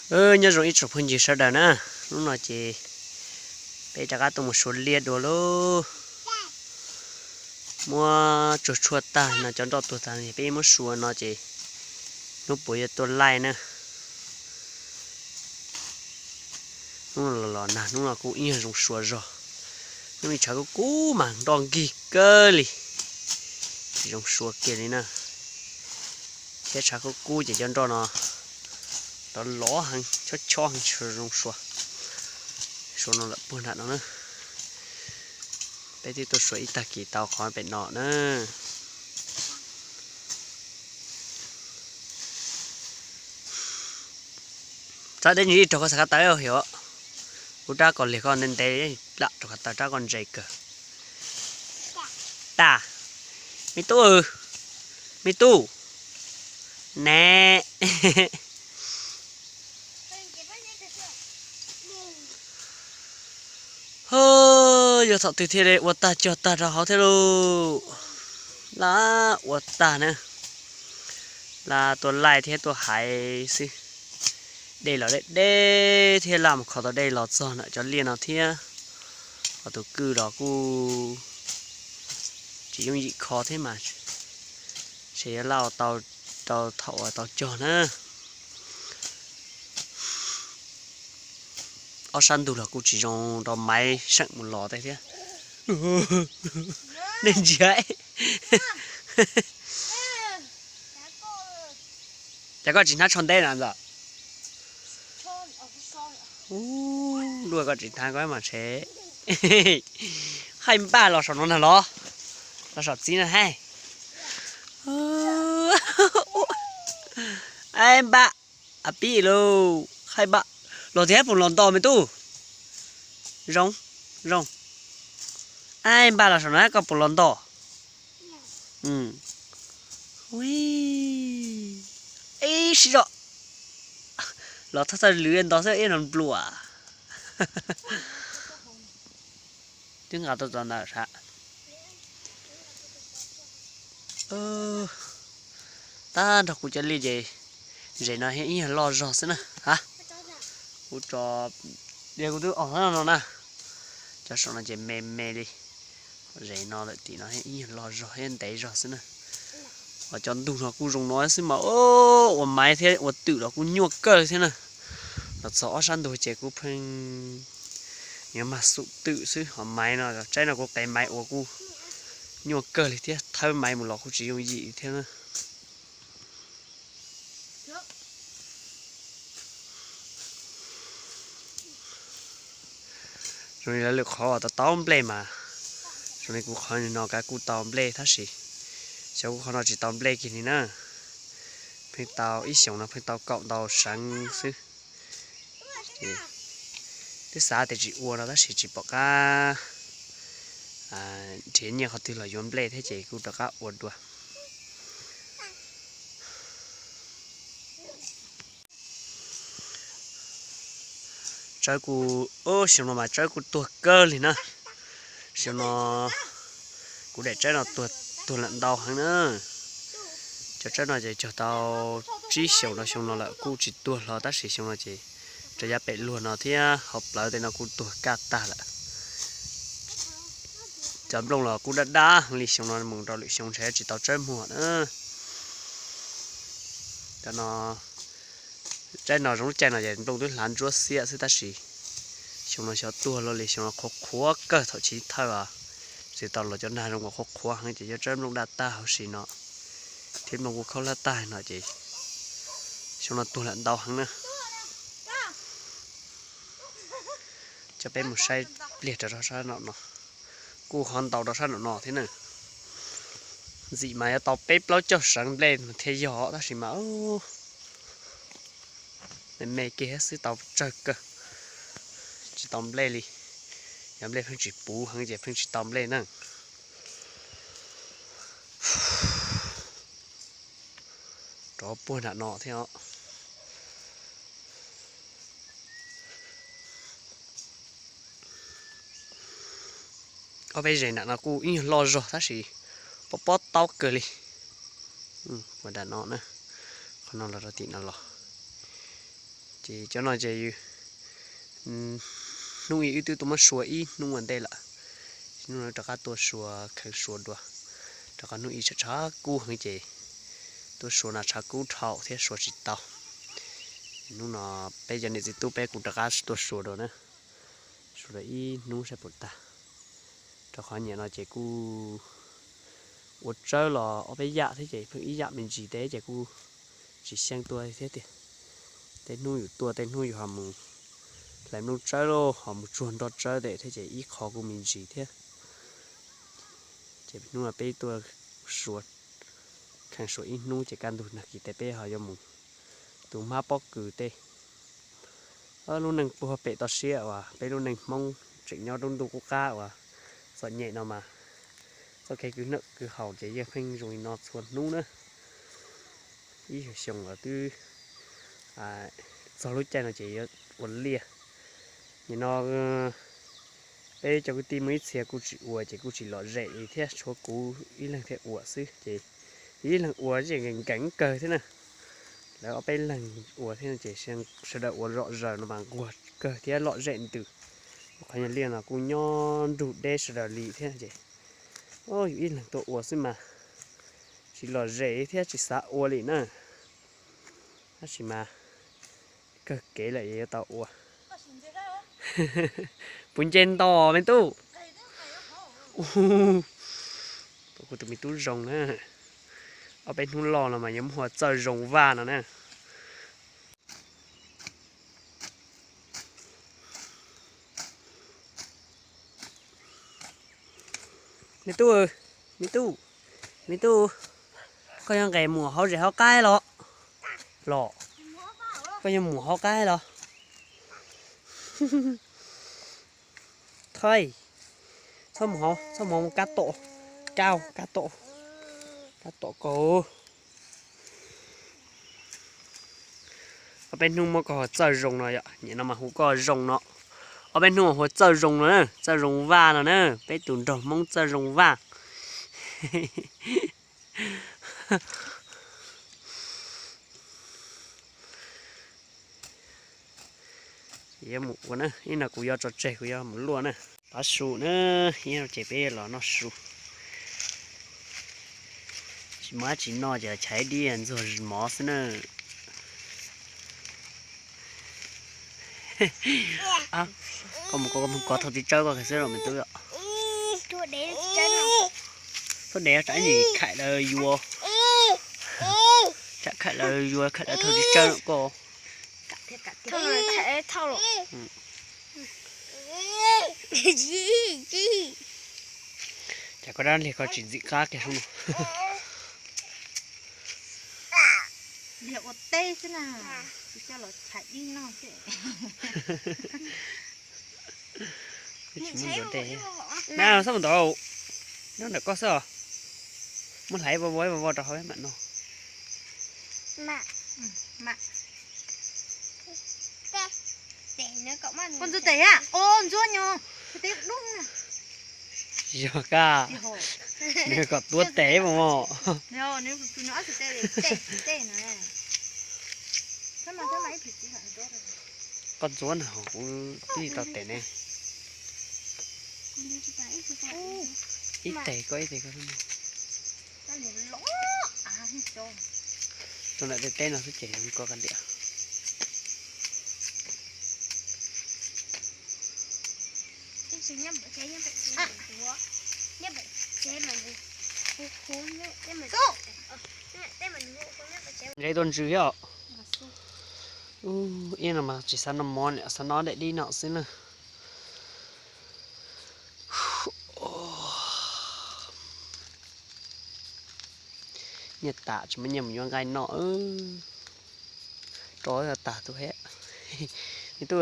Nyob zoo ib tsoom phooj ywg sawv daws na, hnub no ces peb rov qab tuaj mus suav liaj dua lauj. Muab tsuag tshuaj tag no cov nroj tuag tag peb muab suav no ces hnub puas yuav tuaj laij na. Hnub no los nag, hnub no kuj ib nyuag zoo suav zog. Hnub no tshav kub kub mas nroj nkig kawg li, tsis zoo suav kiag li na. Thiab tshav kub kub ces cov nroj no rov lov heev, chob chob heev, tsis zoo suav. Suav no lawm puag nram no na. Peb twb tuaj suav ib tag kis tau qhov pem no na. Txhob deb ntsis rau koj xav kab taw yom. Kuv rab koj liag koj ntev ntev plam rau koj taw, rab koj ntse kawg. Tag, me tub, me tub, ne. Hos, yog thaum twg thiaj li ua tag cog tag rau hauv thiab lauj. Laj ua tag na, laj tuaj laij thiab tuaj hais xwb. Dej los deb deb thiab laj mus kho tau dej los txog ntawm cov liaj no thiab. Hos tus kwj los kuj tsis yooj yim kho thiab mas, ces yuav laj ua tau rau thaum uas tau cog na. Ob sab ntug los kuj tsis zoo rau Maiv seem mus los tej thiab. Nej ntsia, cas koj tsis hnab tsho nteb na ntxawm? Ua luaj, koj tsis hnab koj mas ntshe haib npaj los saum no na los, los saum txiv na haib. Ab npaj, ab pib lauj, haib npaj. Los tias puas los nto me tub? Zoo, zoo. Ab npaj los saum no koj puas los nto? Ib sij zog los thaj txaj lwv nto xwb ib no npluam. Twb nqa tuaj txog ntawm sab. Tag nrho kuv cov liaj ces zem no ib yog loj zog xwb na. Ha, kuv tso, kuv twb os no na. Cov saum no ces me me li. Zem no lawm tim no ib yog loj zog thiab ntev zog xwb na. Hos cov ntug no kuj zoo no xwb mas, ua Maiv thiab ua twm los kuj nyuaj kawg thiab na. Los txog ob sab ntug ces kuj pheej yuav mag xum twm xwb, hos Maiv no, tsaib no kuj qev Maiv ua kuj nyuaj kawg li thiab, thawb Maiv mus los kuj tsis yooj yim thiab na. Zoo li lawv lwm qhov uas tau tau nplej mas, zoo li kuv qhov no kav kuj tau nplej tab sis xyov kuv qhov no tsis tau nplej kiag li na. Pheej tau ib xyoos no pheej tau kaum ntau seev xwb. Twb xav tias tsis ua no tab sis tsis pom qab nrhiav nyiaj qhov twg los yuav nplej thiab ces kuj rov qab ua dua. Tsawb kuj, xyoo no mas tsawb kuj tuag kawg li na. Xyoo no kuv daim tsawb no tuag lawm ntau heev na. Cov tsawb no ces cog tau tsib xyoos rau xyoo no lawm kuj tsis tuag hlo tab sis xyoo no ces rau yav pem luag no thiab hauv plawv tej no kuj tuag kaj tag lawm. Cov nplooj los kuj dab dab heev li, xyoo no mus rau lwm xyoo ntshe tsis tau tsawb muag na. Cov no, tsaib no zoo lub caij no ces nplooj twb hlav ntsuab xiab xwb tab sis xyoo no xyov tuag luaj li, xyoo no qhuav qhuav kawg thaum chiv thawj os. Txij tau los cov nag zoo nkaus qhuav qhuav heev ces cov tsawb nplooj daj tag huv si no thiab nplooj kuj khaub hlab tag no ces xyoo no tuag lawm ntau heev na. Coj peb mus saib pliag rau sab nraum no, kuj ho ntau rau sab nraum no thiab na. Ntxim mas yuav tau peb plaub caug seev nplej thiaj yog tab sis mas me me kiag xwb tau tsawg kawg, tsis tau nplej li. Yog nplej pheej tsis puv heev ces pheej tsis tau nplej na. Rov puag nram no thiab os. Ob peb zes nram no kuj ib nyuag loj zog tab sis pob pob taub kawg li. Puag nram no na, qhov no los rau tim no los, Ces cov no ces hnub ib wb twb tuaj muab sua ib hnub ua ntej lawm. Hnub no rov qab tuaj sua, kheev sua dua, rau qhov hnub ib tshav tshav kub heev ces tuaj sua no tshav kub dhau thiab sua tsis tau. Hnub no peb cov niam txiv tub peb kuj rov qab tuaj sua dua na, sua dua ib hnub saib puas tag. Rau qhov nyiam no ces kuj ua tsawb los ob peb yam thiab ces pheej ib yam me ntsis teb ces kuj tsis xyeej tuaj thiab tiag. Tej hnub yus tuaj tej hnub yus ho mus hlais nplooj tsawb lauj, ho mus tsuag nroj tsawb tej thiab ces ib qho kuj me ntsis thiab. Ces hnub no peb tuaj sua, kheev sua ib hnub ces kaj ntug nag kis tej peb ho yuav mus tu hmab pob kws tej. Lub neej puag pem toj siab uas peb lub neej Hmoob tseem nyob rau ntuj qub qab uas txom nyem no mas, txoj kev kwv noj kwv haus ces yeej pheej zoo li no txhua hnub na. Ib xyoo los twb txog lub caij no ces yuav ua liaj. Nim no peb cov kwv tij muaj ib txhia kuj tsis ua ces kuj tsis lom zem li thiab, tshuav kuv ib leeg thiaj ua xwb ces ib leeg ua ces nkees kawg thiab na. Lawv ob peb leeg ua thiab ces sawv daws ua zom zaws no mas nquag kawg thiab lom zem ntws. Qhov nyuag liaj no kuj nyob nrug deb sawv daws li thiab ces yus ib leeg tuaj ua xwb mas tsis lom zem thiab tsis xav ua li na. Tab sis mas kawg kev lawm yuav tau ua. Puas nce nto me tub? Kuv tus me tub zoo na, ob peb hnub loj no mas yuav muab hu ua Txawj Zoo Vaj no na. Me tub, me tub, me tub, koj yuav nqes mus hauv zes hauv qab los? Los, koj yuav mus hauv qab los? Thov, txhob mus hauv, txhob mus hauv, kab tom, kab, kab tom, kab tom kaus. Ob peb hnub muab koj hu Txawj Zoo no yom, nim no mas hu koj Zoo no. Ob peb hnub hu Txawj Zoo no na, Txawj Zoo Vaj no na, peb tus nraug Hmoob Txawj Zoo Vaj. Yuav mus ua na, ib no kuv yuav tso tseg kuv yuav mus luaj na. Tav su na, ib no ces peb los noj su. Tsis muaj dab tsi noj ces los chais dib ntxuag mov xwb na. Koj mus kov thauj txiv tsawb koj xwb los me tub. Tub dev tsam ib nim kham lawv yuav, tsam kham lawv yuav kham lawv thauj txiv tsawb koj. Cas koj dab lig koj tsis ntxim qab kiag sub no. Yog ua teb xwb na, tsis coj los chais dib noj xwb. Tsis muaj ntxuav dej. Na, txhob mus ntawd, nyob ntawm koj xwb os. Muab hlais ib vo vo ib vo vo rau hauv mam noj. Koj ntxuav tes a? O, ntxuav nyuag teb dub na. Yog koj, nws kom tuav tes mas mog. Koj ntxuav na, kuv twb tsis tau tes ne. Ib tes koj ib tes koj. Tus ntawm tej teb no xwb ces koj ka liam. Nqe tuaj ntsws thiab. Ib no mas tsis xav noj mov, xav noj daim dib no xwb na. Nyiaj tas tsis muaj nyiaj mus yuav nqaij noj. Rov tag tus thiab. Me tub,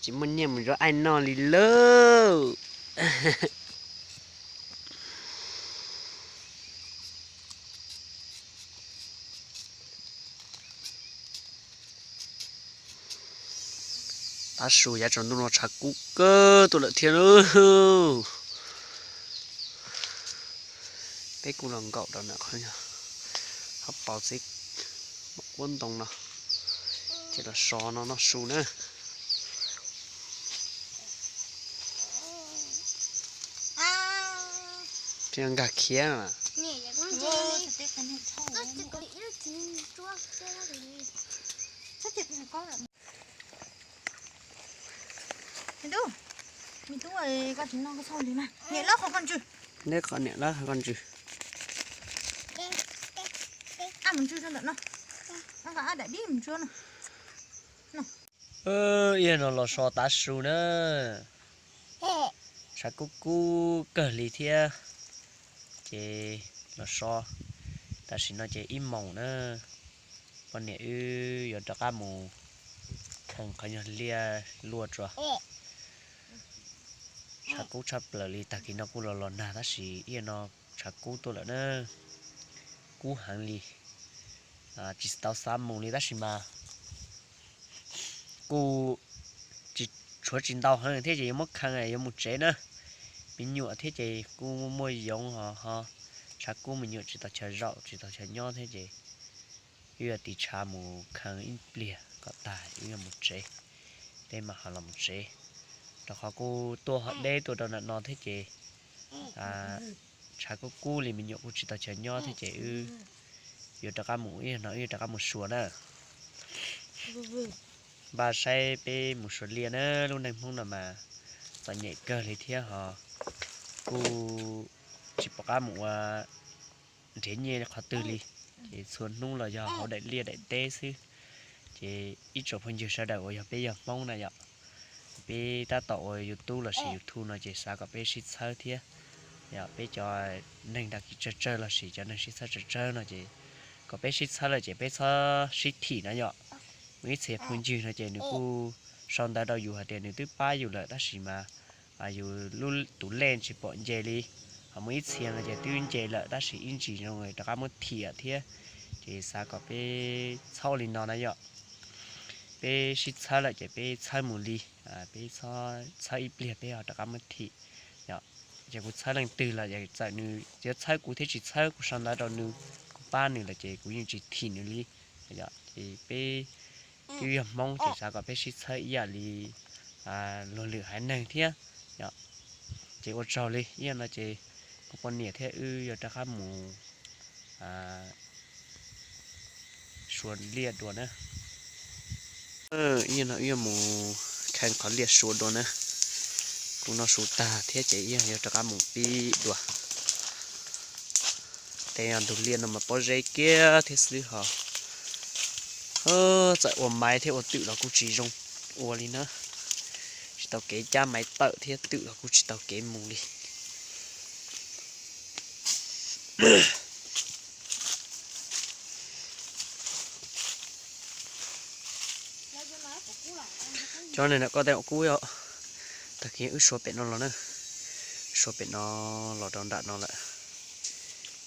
tsis muaj nyiaj mus yuav nqaij noj li lawm. Tav su yav tsaus ntuj no tshav kub kawg tuaj lawm thiab lauj. Peb kuj los nkaum rau ntawm qhov, qhov paus txiv, maum kuab ntoo no. Ces los so no noj su na. Thiab nkag khiab. Neb qhov niam lawv qhov ntswg. Ib yam no los so tav su na. Tshav kub kub kawg li thiab. Ces los so, tam sim no ces ib moos na. Poj niam wb yuav rov qab mus khees qhov nyuag liaj luaj tso. Tshav kub tshaj plaws li, tag kis no kuj los los nag tab sis ib yam no tshav kub tuaj lawm na. Kub heev li. Tsis tau xav mus li tab sis mas kuj tsis, tshuav tsis ntau heev thiab ces yuav muab khees yuav mus tsev na. Me nyuam thiab ces kuj muaj yoov ho, ho tshav kub me nyuam tsis tau chaw zaum tsis tau chaw nyob thiab ces wb yuav tiv tshav mus khees ib pliag kom tag wb yuav mus tsev. Peb mam ho los mus tsev, rau qhov kuj tuaj ho deb tuaj rau ntawm no thiab ces tshav kub kub li me nyuam kuj tsis tau chaw nyob thiab ces wb yuav rov qab mus, ib yam no wb yuav rov qab mus Suav na. Npaj saib peb mus Suav liaj na, lub neej Hmoob no mas txom nyem kawg li thiab ho kuj tsis pom qab mus ua nrhiav nyiaj qhov twg li, ces txhua hnub los yog hauv daim liaj daim teb xwb. Ces ib tsoom phooj ywg sawv daws uas yog peb yog Hmoob na yom, peb tab tom ua YouTube lossis YouTube no ces xav kom peb sib txhawb thiab. Yog peb cov neeg dag kis tsawg tsawg lossis cov neeg sib txhawb tsawg tsawg no ces kom peb sib txhawb lawm ces peb txhob sib thim na yom. Muaj ib txhia phooj ywg no ces nws kuj sau ntawv rau yus hais tias nws twb pab yus lawm tab sis mas yus lub tus lej tsis pom nce li. Ho muaj ib txhia no ces twb nce lawm tab sis ib ntsis zoo rov qab muab thim thiab. Ces xav kom peb txhob ua li no na yom. Peb sib txhawb lawm ces peb txhawb mus li, peb txhob txhawb ib pliag peb ho rov qab muab thim. Ces kuv txhawb leej twg los txawm nws yuav txhawb kuv thiab tsis txhawb kuv sau ntawv rau nws, kuv pab nws lawm ces kuv yeej tsis thim nws li. Ces peb twb yog Hmoob ces xav kom peb sib txhawb ib yam li luag lwm haiv neeg thiab. Ces ua tsaug li, ib yam no ces kuv poj niam thiab wb yuav rov qab mus Suav liaj dua na. Ib yam no wb yuav mus khees qhov liaj Suav dua na. Kuv noj su tag thiab ces ib yam yuav rov qab mus pib dua. Tej ntug liaj no mas pob zeb kiag thiab xwb ho. Txawm ua maiv thiab ua twm los kuj tsis zoo ua li na. Tsis tau kev cab maiv tawm thiab twm los kuj tsis tau kev mus li. Cov neeg nram ko tej kub yom. Tag kis wb suav pem no los na, suav pem no los rau nram no lawm.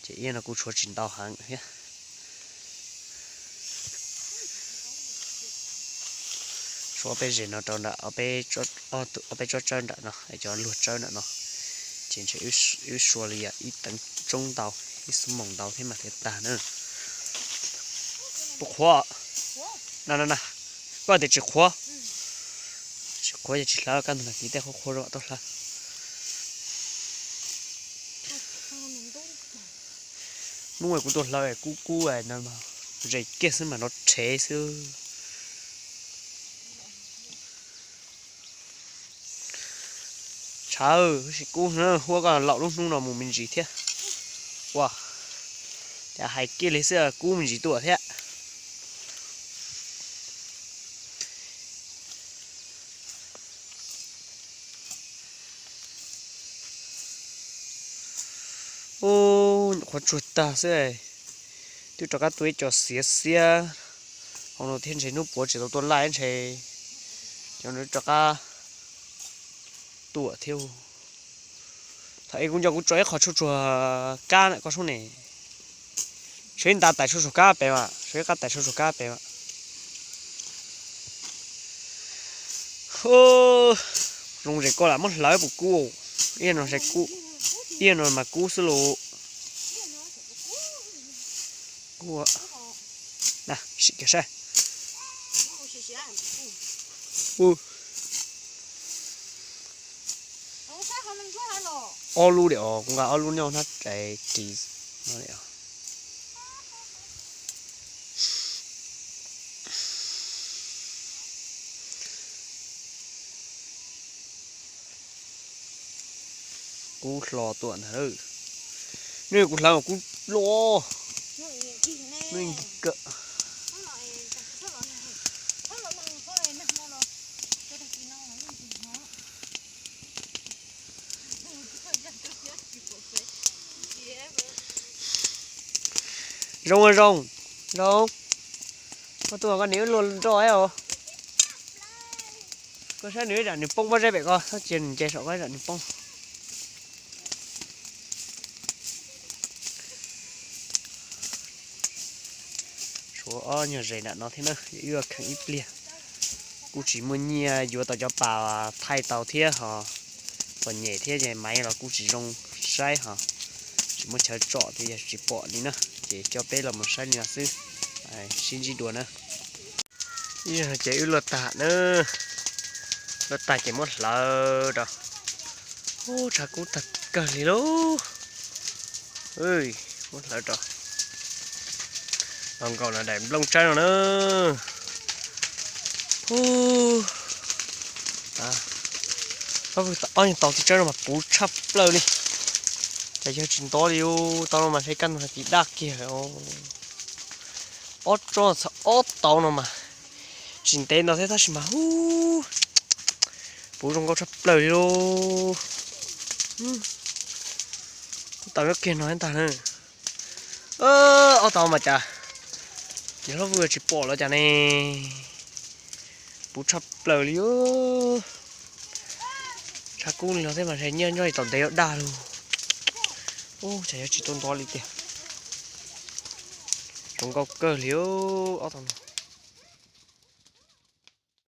Ces ib yam no kuj tshuav tsis ntau heev thiab. Suav peb zem no rau nram ob peb tsob tsawb nram no, cov luag tsawb nram no. Ces ntshe wb suav li ib teev tsoob ntau, ib xuab moos ntau thiab mas thiaj tag na. Puas qhuav? Na na na, koj tias tsis qhuav. Tsis qhuav ces tsis hlawv, kaj ntug nag kis tej qhuav qhuav zoo tuaj hlawv. Hnub kuv tuaj hlawv kub kub no, zem kiag xwb mas nrov rhev xwb. Tshav, sim kub huab koj laum lub hnub no mus me ntsis thiab. Ua, cas hais kiag li xwb kub me ntsis tuaj thiab. Ub, nyuam qhuav tsuag tag xwb, twb rov qab tua ib co xiav xiab hauv no thiab, ntshe hnub puav tsis tau tua laj ntshe cov no rov qab tuaj thiab. Thaum ub kuv nco kuv tso ib qho tshuaj tsuag kab ntawm ko sub ne, sawv ib nta tais tshuaj tsuag kab pem as, sawv ib qab tais tshuaj tsuag kab pem as. Zoo zem ko lam muab hlawv puas kub, ib yam no mas kub xwb lauj. Kub, sim kiag saib. Ub, ob lub diam os, kuv nqa ob lub nyob hnab rais ris no diam os. Kub hlo tuaj ntag. Nws kuv hlawv mas kub los. Nws nkig kawm. Zoo zoo, zoo. Koj tuaj koj niam wb luag nroj os. Koj saib nws ib zam nws poob pob zeb pem ko, txhob cia nws nce saum koj ib zam nws poob. Tshuav ob nyuag zes nram no thiab na, wb kheev ib pliag. Kuj tsis muaj nyiaj yuav tau cov pas thaij tau thiab ho, txom nyem thiab ces maiv los kuj tsis zoo saib ho, tsis muaj chaw tsom thiab yog tsis pom li na, ces coj peb los mus saib li no xwb. Sib ntsib dua na. Ces wb luaj tag na, luaj tag ces muab hlawv rau. Ub, tshav kub tag kawg li lauj. Muab hlawv rau. Los nkaum no daim nplooj tsawb no na. Ub, ob nyuag tau txiv tsawb no mas puv tshaj plaws li. Cas yawg tsis ntov li, tau no mas ntshe kaj ntug no ces daj kiag. Ob tsob txog ob tauv no mas tsis ntev ntau thiab tab sis mas ub, puv zoo nkauj tshaj plaws li lauj. Kuv tau nyob kiag no ntag na. Ob tauv mas cas yawg hlob Vwj tsis pom los cas ne. Puv tshaj plaws li. Tshav kub li no thiab mas ntshe nyob nyob li tom ntev yuav daj lug. Ub, cas yawg tsis tuaj ntov li tiag. Zoo nkauj kawg li ob tauv no.